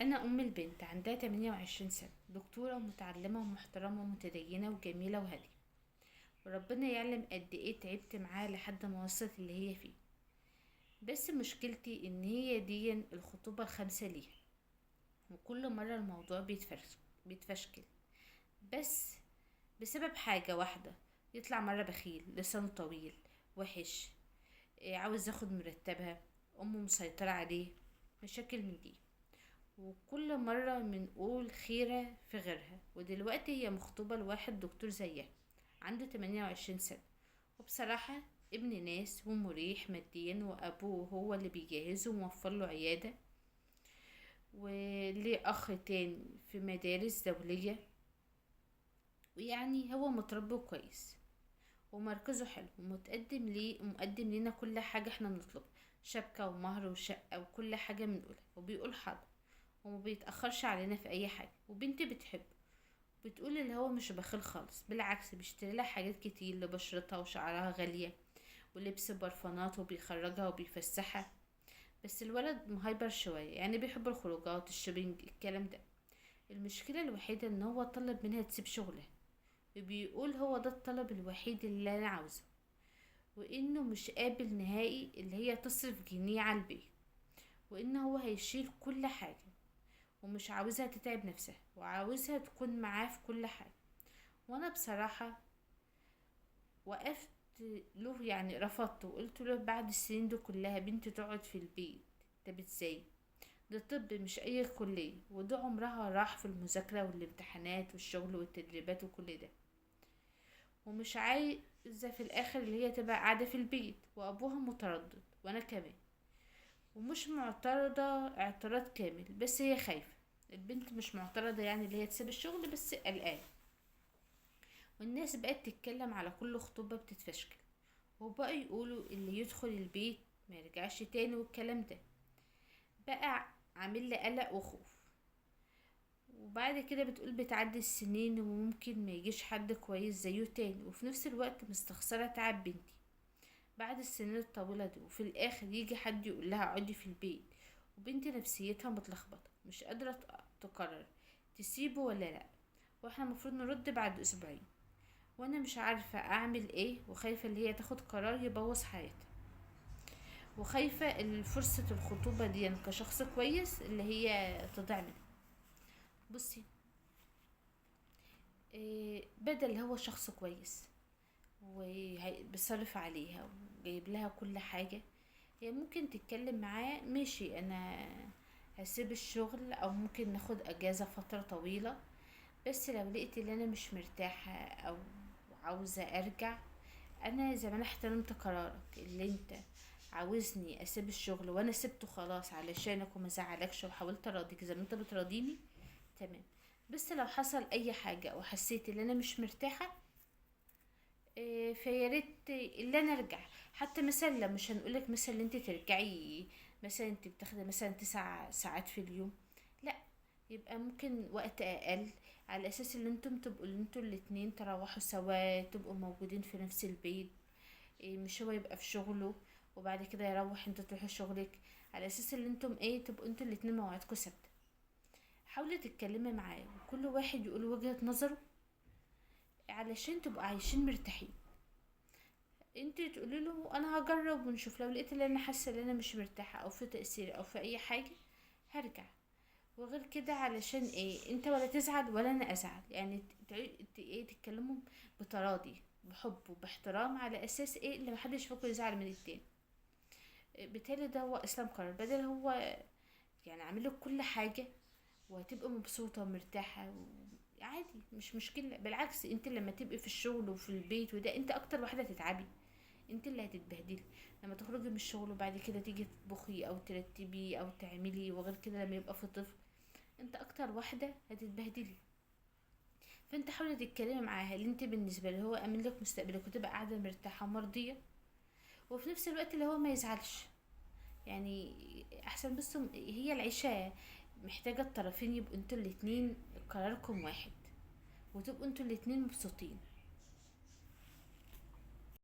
انا ام البنت عندها 28 سنة، دكتورة ومتعلمة ومحترمة ومتدينة وجميلة وهادية، وربنا يعلم قد ايه تعبت معاها لحد ما وصلت اللي هي فيه. بس مشكلتي ان هي دي الخطوبة الخامسة ليها، وكل مرة الموضوع بيتفشكل بس بسبب حاجة واحدة. يطلع مرة بخيل، لسانه طويل، وحش، عاوز ياخد مرتبها، امه مسيطرة عليه، مشاكل من دي. وكل مرة بنقول خيرة في غيرها. ودلوقتي هي مخطوبة لواحد دكتور زيها عنده 28 سنة، وبصراحة ابن ناس ومريح ماديا، وأبوه هو اللي بيجهزه وموفر له عيادة، وليه أخ تاني في مدارس دولية، ويعني هو متربي كويس ومركزه حلو، ومتقدم ليه ومقدم لنا كل حاجة احنا بنطلبها، شبكة ومهر وشقة وكل حاجة بنقولها، وبيقول حاضر وما بيتأخرش علينا في أي حاجة. وبنتي بتحبه، بتقول اللي هو مش بخيل خالص، بالعكس بيشتري لها حاجات كتير لبشرتها وشعرها غالية، ولبس برفانات، وبيخرجها وبيفسحها. بس الولد مهايبر شوية، يعني بيحب الخروجات، ال shopping، الكلام ده. المشكلة الوحيدة ان هو طلب منها تسيب شغلها، وبيقول هو ده الطلب الوحيد اللي انا عاوزه، وانه مش قابل نهائي اللي هي تصرف جنيه على البيت، وان هو هيشيل كل حاجة، ومش عاوزها تتعب نفسها، وعاوزها تكون معاه في كل حاجة. وانا بصراحة وقفت له، يعني رفضته وقلت له بعد السنين دي كلها بنتي تقعد في البيت، طب ازاي؟ ده طب مش اي كلية، وده عمرها راح في المذاكرة والامتحانات والشغل والتدريبات وكل ده، ومش عايزة في الاخر اللي هي تبقى قاعدة في البيت. وابوها متردد وانا كمان، ومش معترضة اعتراض كامل، بس هي خايفة. البنت مش معترضة يعني اللي هي تسيب الشغل، بس قلقانة. والناس بقت تتكلم على كل خطوبة بتتفشكل، وبقوا يقولوا اللي يدخل البيت ما يرجعش تاني والكلام ده بقى عامل لي قلق وخوف. وبعد كده بتقول بتعدي السنين وممكن ما يجيش حد كويس زيه تاني، وفي نفس الوقت مستخسرة تعب بنتي بعد السنين الطويلة دي، وفي الآخر يجي حد يقول لها اقعدي في البيت. وبنتي نفسيتها متلخبطة، مش قادرة تقرر تسيبه ولا لا، واحنا المفروض نرد بعد أسبوعين، وانا مش عارفة اعمل ايه، وخايفة اللي هي تاخد قرار يبوظ حياتها، وخايفة ان فرصة الخطوبة دي كشخص كويس اللي هي تضيع منها. بصي، بدل هو شخص كويس وبيصرف عليها وجايب لها كل حاجة، هي ممكن تتكلم معاه ماشي انا هسيب الشغل او ممكن ناخد اجازة فترة طويلة، بس لو لقيت ان انا مش مرتاحة او عاوزة ارجع، انا زي ما انا احترمت قرارك اللي انت عاوزني اسيب الشغل وانا سبته خلاص علشانك وما زعلكش وحاولت اراضيك زي ما انت بتراضيني، تمام. بس لو حصل اي حاجة او حسيت ان انا مش مرتاحة، فيا ريت اللي انا ارجع. حتى مثلا لو مش هنقولك مثلا ان انت ترجعي، مثلا انت بتاخدي مثلا 9 ساعات في اليوم، لا يبقى ممكن وقت اقل، على اساس ان انتم تبقوا ان انتوا الاتنين تروحوا سوا، تبقوا موجودين في نفس البيت، مش هو يبقى في شغله وبعد كده يروح انت تروحي شغلك، على اساس ان انتم تبقوا انتوا الاتنين مواعيدكم ثابته. حاولي تتكلمي معاه وكل واحد يقول وجهة نظره علشان تبقوا عايشين مرتاحين. انت تقولي له انا هجرب ونشوف، لو لقيت ان انا حاسه ان انا مش مرتاحه او في تاثير او في اي حاجه هرجع. وغير كده علشان ايه انت ولا تزعل ولا انا ازعل، يعني تتكلموا بتراضي بحب وباحترام، على اساس ايه اللي محدش فيكم يزعل من التاني. بالتالي ده هو اسلام قرار، بدل هو عامل لك كل حاجه وهتبقى مبسوطه ومرتاحه عادي، مش مشكله. بالعكس انت لما تبقي في الشغل وفي البيت وده انت اكتر واحده هتتعبي، انت اللي هتتبهدلي لما تخرجي من الشغل وبعد كده تيجي تطبخي او ترتبي او تعملي، وغير كده لما يبقى في طفل انت اكتر واحده هتتبهدلي. فانت حاولي تتكلمي معاها اللي انت بالنسبه له هو امن لك مستقبلك وتبقى قاعده مرتاحه ومرضيه، وفي نفس الوقت اللي هو ما يزعلش. احسن بس هي العيشه محتاجه الطرفين يبقوا انتوا الاتنين قراركم واحد، وتبقوا انتوا الاتنين مبسوطين.